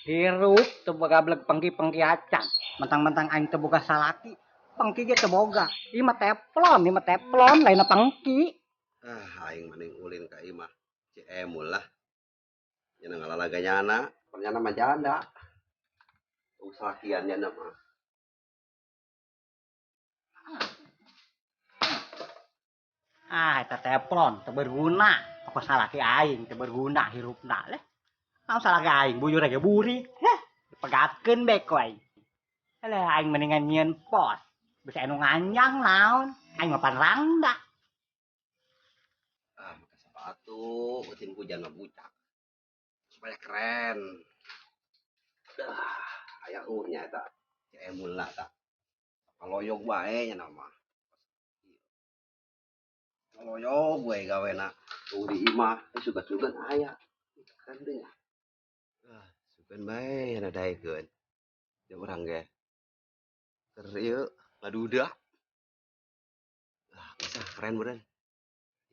Hirup teu boga bleg pengki-pengki acan. Mentang-mentang aing teu boga salaki, pengki ge teu boga. Ieu mah teflon, ieu mah teflon lainna pengki. Ah, aing mending ulin ka imah si Emul lah. Nya ngalalaga nyana, ternyata mah janda. Salakian nya mah. Ah, eta teflon teu berguna. Pokok salaki aing teu berguna hirupna leh. Naon salaki aing bujur ge burik. Heh, dipegatkeun bae ku aing. Alah aing mendingan nyieun pos. Bisa anu nganjang naon. Aing mah pan rangda. Ah, make sepatu, musim hujan mah bucak. Supaya keren. Dah, aya uhnya eta. Si Emul lah ta. Kaloyog bae nya mah. Kaloyog we gawena. Tuh di imah, sugan-sugan aya. Keren teh nya. Ah, sugan bae nya daekeun. Ya urang ge. Keur ieu ngaduda. Ah, bisa keren beureun.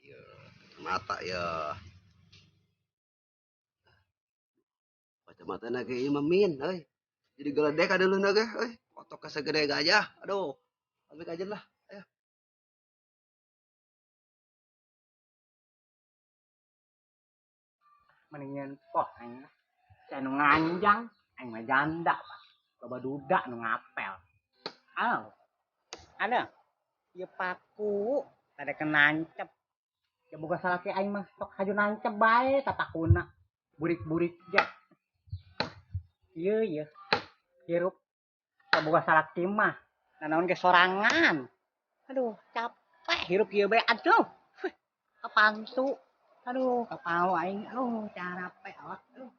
Ieu mata ya. Kacamata na ge ieu mah min euy. Jadi geledek adeuleuhna ge euy. Otok segede gajah. Aduh. Ambil aja lah. Ayo. Mendingan pos aing lah. Si anu nganjang, aing mah janda, Pak. Loba duda nu ngapel. Aw. Ada. Ieu paku tadi nancep. Ya boga salaki aing mah sok haju nancep bae ta pakuna. Burik-burik ge. Ieu ieu. Hirup boga salaki mah nanaon ge sorangan. Aduh, capek hirup ieu bae aduh. Kapantu. Aduh, kapau aing. Aduh, capek awak. Aduh.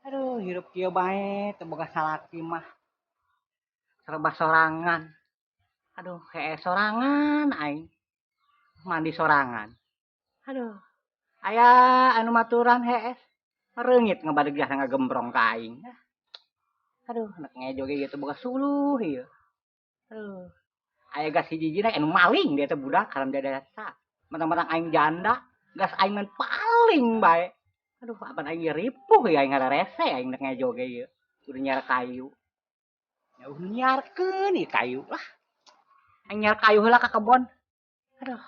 Aduh, hirup kieu bae teu boga salaki mah. Serba sorangan. Aduh, hee sorangan aing. Mandi sorangan. Aduh. Aya anu maturan hees. Reungit ngebadeg jasa ngagembrong ka aing. Aduh, nek ngejo ge ieu teu boga suluh ieu. Aduh. Aya gas hiji-hiji anu maling dia teh budak haram jadasa. Mentang-mentang aing janda, gas aing mah paling bae. Aduh, apan aing ripuh ya aing ngararese aing nek ngejo ge ieu. Kudu nyiar kayu. Ya udah nyiarkeun ieu kayu lah. Aing nyiar kayu heula ka kebon. Aduh.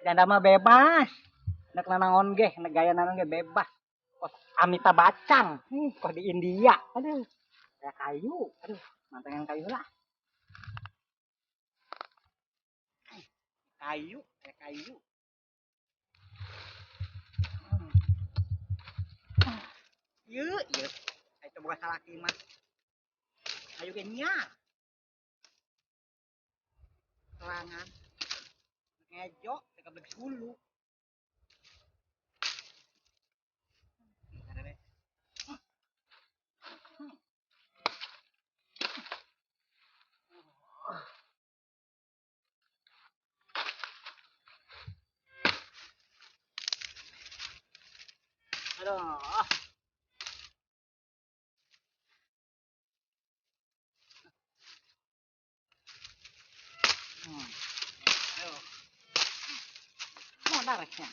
Janda mah bebas. Nek nanaon ge, nek gaya nanaon ge bebas. Kos Amitabh Bachchan, kos di India. Aduh, kayak kayu. Aduh, mantengan kayu lah. Kayu, kayak kayu. Yuk, yuk. Itu bukan salaki mah. Ayo ge nya. Serangan. Ngejo, teka bleg sulu. Aduh. Aduh. Mau darahnya.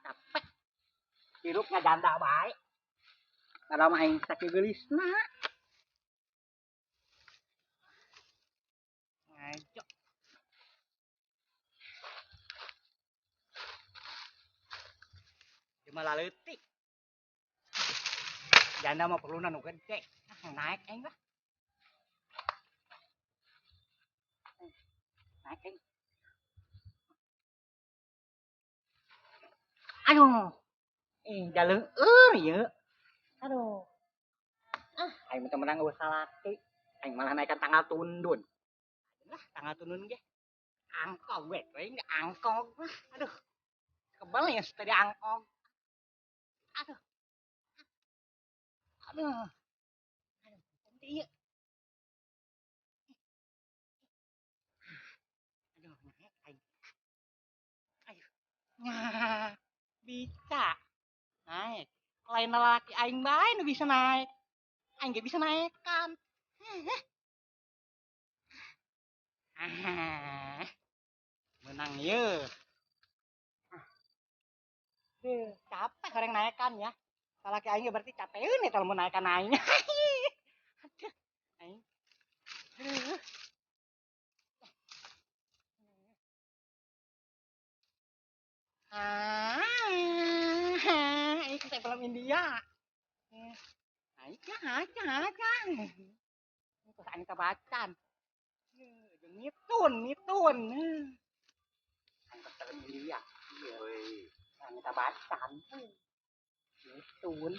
Capek. Hirup ngajanda bae. Kada mah aing sakieu geulisna. Ngaco. Ieu mah laleutik. Janda mah perluna nu gede. Ah, naik aing lah. Naik aing. Aduh. Jaleueur ieu. Aduh. Ah, aing mah menang eueuh salaki. Aing malah naikkan tanggal tundun. Lah, tanggal tundun ge. Angkog we, aing angkog lah. Aduh. Kebal ya tadi angkog. Aduh. Aduh. Aduh, ieu. Aduh, naik aing. Bisa naik. Lain laki aing bae nu bisa naik. Aing ge bisa naikkan. Ah, menang ye. Duh, capek orang naikkan ya. Kalau aing ge berarti capeun nih kalau mau naikkan aing. Aduh, aing. Aduh. Ah, ini kayak film India. Aja, aja, aja. Terus aing bacan. Mitun, mitun. Aing film India. Iya. Aing bacan. Mitun.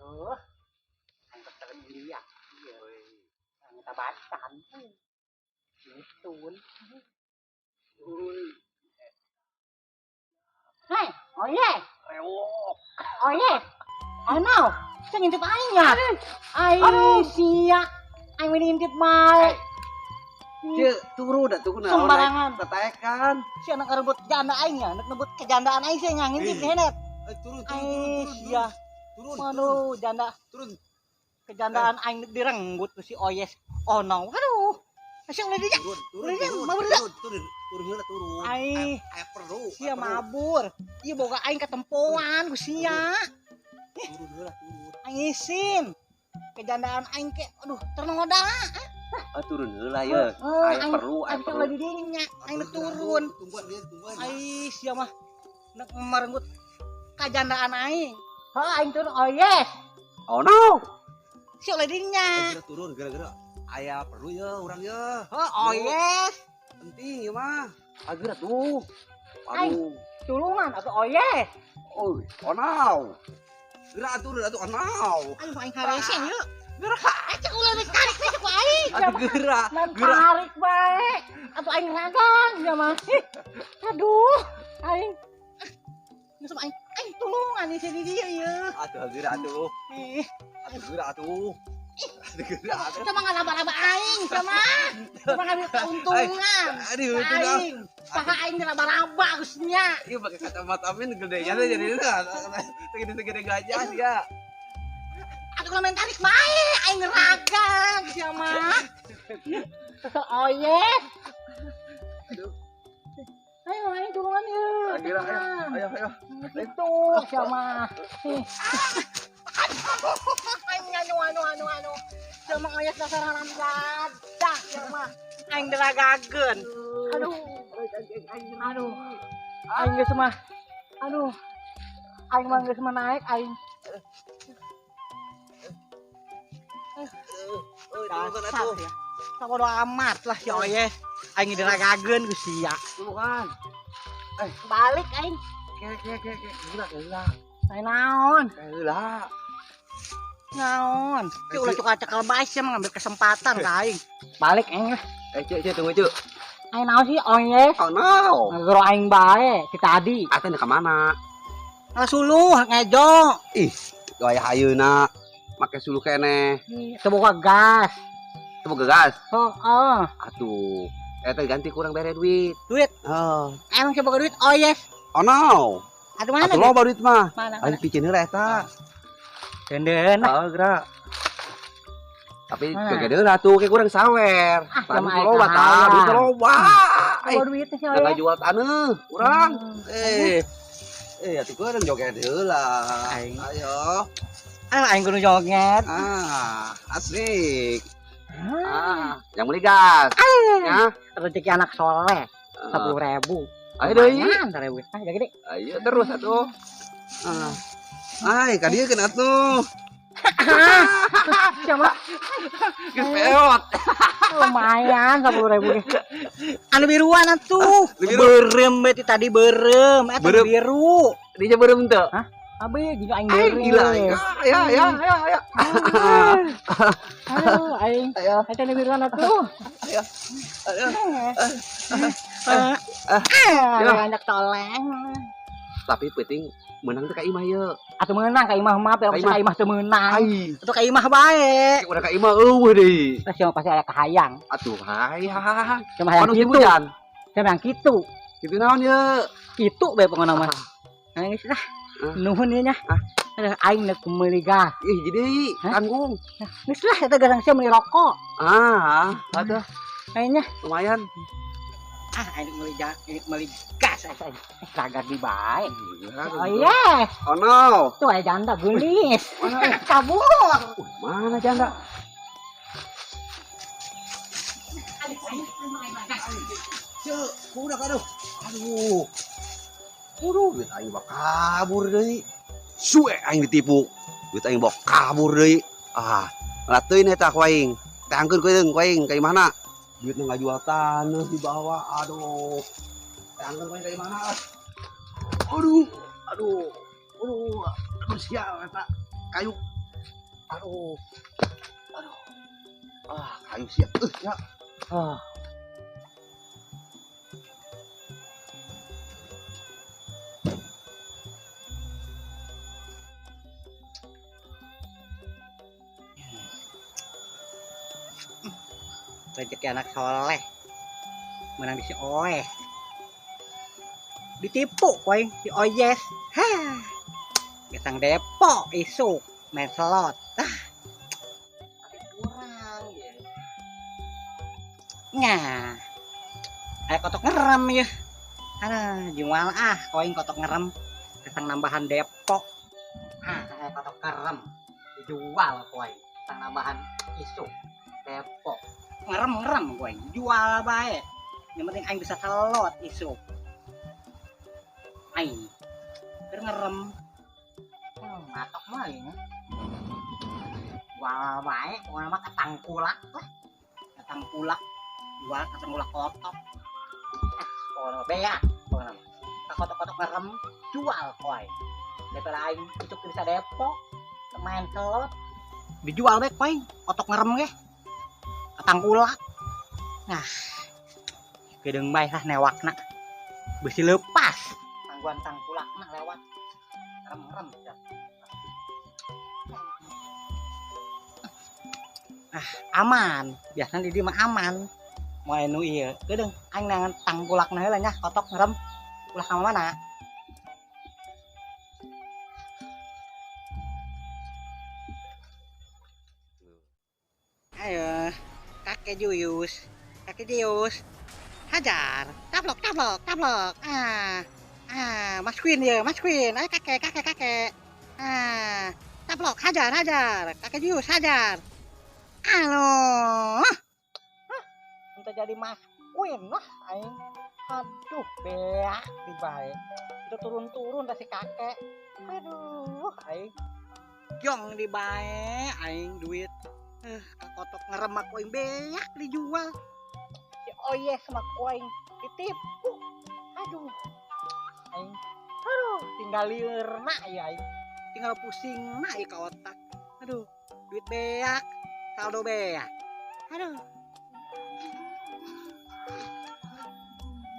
Aduh. Aing film India. Iya. Aing bacan. Mitun. Hei, oh yeah. Rewok. Oh yeah. I know. Saya ngintip aing ya. Aing sia. Aing ini ngintip bae. Ceu, turun atuh kunaon? Sembarangan. Tataekan. Si anak ngerebut janda aing ya, anak ngebut kejandaan aing sih ngintip henet. Turun, turun, Aing turun, sia. turun. Aduh, janda Turun. Kejandaan aing direnggut ku si Oyes. Oh no. Aduh. Sia ulah dia. Turun, turun, Ulah dia, turun, mabur dia. turun, turun, turun heula turun. Aing. Aya perlu. Sia mabur. Ieu boga aing katempoan ku sia. Turun heula turun. Aing isin. Kejandaan aing ke aduh ternoda. Ah, turun heula ye. Oh, Aya perlu, aya aing perlu. ulah di dinya, aing dek turun. Tungguan dia, tungguan. Aing sia mah nek merenggut kajandaan aing. Heuh, aing turun. Oh yes. Oh no. Sia ulah dinya. Gara turun gara-gara aya perlu ye urang ye. Heuh, oh yes. Penting ieu mah. Ageura tuh. Aing. Aduh. Tulungan atau oh yes. Oh, oh no. Gerak turun atuh, oh no. Aduh, aing harese yeuh. Gerak aja ulah ditarik teh ku aing. Atuh gerak. Man Gerak. tarik bae. Atuh aing ragang sia mah. Aduh, aing. Geus aing aing tulungan di sini dia ieu. Atuh gerak atuh. Ih, Atuh gerak atuh. Atuh gerak atuh. sama ngalaba-laba aing sama. Sama ngambil keuntungan. Aduh, itu dah. Aing, paha aing diraba-raba geusnya. Iya pakai kacamata amin gede nya jadi segede-segede gajah sih ya. Aduh kalau main tarik bae, aing ragang sia mah. Oh yes. Aduh. Ayo aing tulungan yeuh. Ayo, ayo, ayo, ayo. Itu sia mah. Aing anu anu anu anu. Sia mah ayas dasar haram jadah sia mah. Aing deragageun. Aduh. Aduh. Aing geus mah. Aduh. Aing mah geus mah naik aing. Oh, tulungan Dasar atuh. ya. Sabodo amat lah si Oyes. Aing diragageun ku sia. Tulungan. Balik aing. Ke ke ke ke gerak heula. Aing naon? Heula. Naon? Ki ulah cukal cekal bae sia mah ngambil kesempatan ka aing. Balik aing lah. Eh, cek cek tunggu cek. Aing naon sih Oyes? Oh no. Ngegero aing bae ti tadi. Atuh ka mana? Ngalah suluh ngejo. Ih, gaya ayeuna make suluh keneh. Teu boga gas. Teu boga gas. Heeh. Atuh, eta ganti kurang bere duit. Duit? Heeh. Emang siapa boga duit? Oh yes. Oh no. Aduh mana? Atuh loba duit mah. Mana? Ayo piceun heula eta. Dendeun. Heeh, gerak. Tapi Mana? joget heula tuh kayak kurang sawer. Ah, Taneuh sama loba aing tah, duit kalah. loba. Boga duit sih Udah Oyes. jual taneuh urang. Hmm. Atuh kurang joget heula. Aing. Ayo. Ah, aing kudu joget. Ah, asik. Ah. Ah, yang beli gas. Ya. Rezeki anak soleh, 10.000. Ayo deui. Lumayan, 1.000. Ah, jadi gede. Ayo terus atuh. Ah. Ay, ka dieu keun atuh. Siapa? Geus peot. Lumayan 10.000 ge. Anu biruan atuh. Nu biru. Beureum bae ti tadi beureum. Eta Beureum. biru. Dinya beureum teu? Hah? Abe juga aing Ay, beureum. gila aing. Ah, ya, ya, ya, ya. Aduh, aing. Ayo. Eta nu biruan atuh. Ayo. Ayo. Ah, Ya. banyak toleng. Tapi penting menang teh ka imah ye. Atuh meunang ka imah mah, pero Ka ka imah. imah teu meunang. Ai, Atuh ka imah bae. urang ka imah eueuh deui. Terus siapa pasti aya kahayang. Atuh hayang. Siapa hayang Anu kitu. hujan. Siapa yang kitu. Kitu naon ye? Kitu bae pokona mah. Nah, geus lah. Nuhun ieu nya. Aduh, aing nek meuli gas. Ih, jadi tanggung. Geus lah eta garang sia meuli rokok. Ah, atuh. Aing nya. Lumayan. Ah, aing meuli gas, aing meuli gas aing. Ragar di bae. Oh Oh iya. Oh no. Tuh aya janda geulis. Mana? Kabur. Mana janda? Cek, udah aduh. Aduh. Aduh, duit aing bawa kabur deui. Suwe aing ditipu. Duit aing bawa kabur deui. Ah, teuing eta ku aing. Tangkeun ku aing ka imahna. Duitna ngajual taneuh dibawa. Aduh. Tangkeun ku aing ka imahna. Aduh, aduh. Aduh, aduh sial eta kayu. Aduh. Aduh. Ah, kayu sial. Ya. Ah. Rezeki anak soleh menang di si Oeh, ditipu koin si Oyes. Hah, gesang Depok isuk main slot. Ah, kurang ya. Nah, ada kotok ngerem ya. Aduh, jual ah koin kotok ngerem gesang nambahan Depok. Ah, ada kotok ngerem dijual koin gesang nambahan isuk Depok. Ngerem-ngerem gue jual bae, yang penting aing bisa selot isuk aing ngerem. Matok mah ini jual bae pokoknya mah ketang kulak lah, ketang kulak jual ketang kulak kotok. Pokoknya beak pokoknya mah kotok-kotok ngerem jual koe daripada aing isuk bisa Depok main selot dijual bae koe kotok ngerem ge ketang kulak. Nah, kedeung bae lah newakna. Besi lepas tangguan tangkulakna lewat. Rem-rem ya. Ah, aman. Biasanya di dieu mah aman. Moal nu ieu. Kedeung aing nangan tangkulakna heula nya kotok ngerem. Ulah ka mana? Ayo. Kakek Juyus, kakek Juyus, hajar, tablok, tablok, tablok, ah, ah, Mas Queen ya, Mas Queen, ayo kakek, kakek, kakek, ah, tablok, hajar, hajar, kakek Juyus, hajar, alo, untuk jadi Mas Queen lah, aing, aduh, beak di bae, itu turun-turun dah si kakek, aduh, aing, jong di bae, aing duit. Kotok ngerem aku aing beak dijual. Si Oyes sama ku aing ditipu. Aduh. Aing. Aduh, tinggal liurna ya aing. Tinggal pusing na ya ka otak. Aduh, duit beak, saldo beak. Aduh.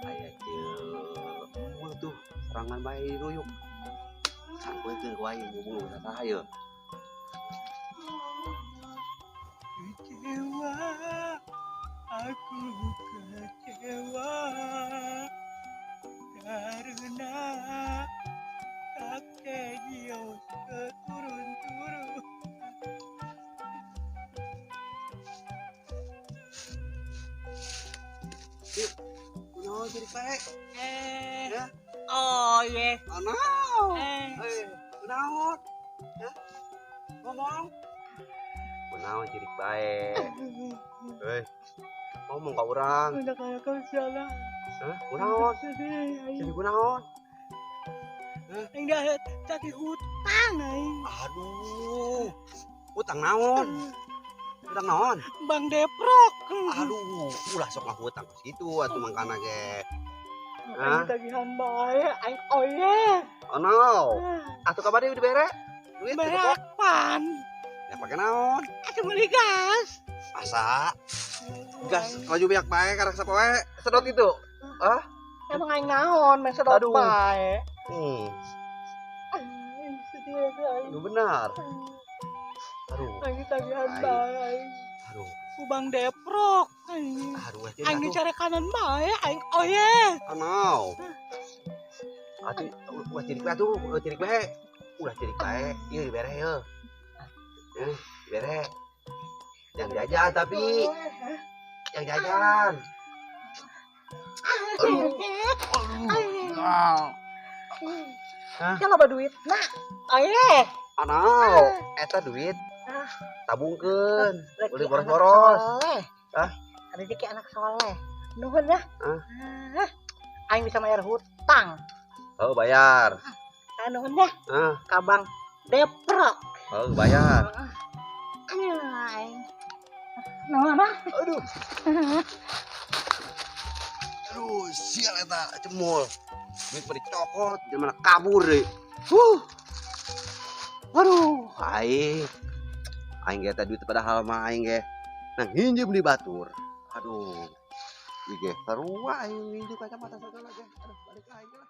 Aya jeung tuh serangan bae ruyuk. Sampeutkeun ku aing ngomong saha ieu. Kecewa, aku kecewa karena kakek Gios turun-turun. Kunaon jadi pae? Ya? Oh iya. Oh no. Kunaon? Ya? Ngomong. Kunaon jadi bae? Ngomong ka urang. Udah kayak kau salah. Hah? Kunaon? Sedih. Jadi kunaon? Hah? Aing dah caki hutang aing. Aduh. Hutang naon? Hutang naon? Bang Deprok. Aduh, ulah sok ngahutang ka situ atuh mangkana ge. Aing tagihan bae, aing oye. Oh no. Atuh kamari dibere? Duit Beak pan. Ya pake naon? Atuh meuli gas. Asa? Gas laju beak bae karek sapoe sedot itu. Hah? Emang aing naon main sedot bae. Aing sedih aing. Itu benar. Aduh. Aing tagihan bae. Aduh, Ku Bang Deprok. Aing. Aduh, ulah ceurik Aing atuh. Dicarekan bae aing oye. Anau. Atuh ulah ceurik bae atuh, ulah ceurik bae. Ulah ceurik bae. Ieu dibere yeuh. Eh, dibere. Yang jajan tapi, yang jajan. Aduh. Aduh. Hah? Ya loba duit. Nah, oye. Anau, eta duit. Ah. Tabungkeun. Rezeki Boleh anak boros-boros. soleh. Hah? Rezeki anak soleh. Nuhun ya. Hah? Ah, aing bisa bayar hutang. Oh, bayar. Ah, nuhun ya. Ah, Ka Bang Deprok. oh, bayar. Aduh, aing. Nuhun ah. Aduh. Aduh, sial eta cemul. Duit pada dicokot, jangan mana kabur deh. Huh. Aduh, aing. Aing ge eta duit padahal mah aing ge nang nginjem di batur. Aduh. Ieu ge sarua aing nginjem kacamata segala ge. Aduh, balik aing lah.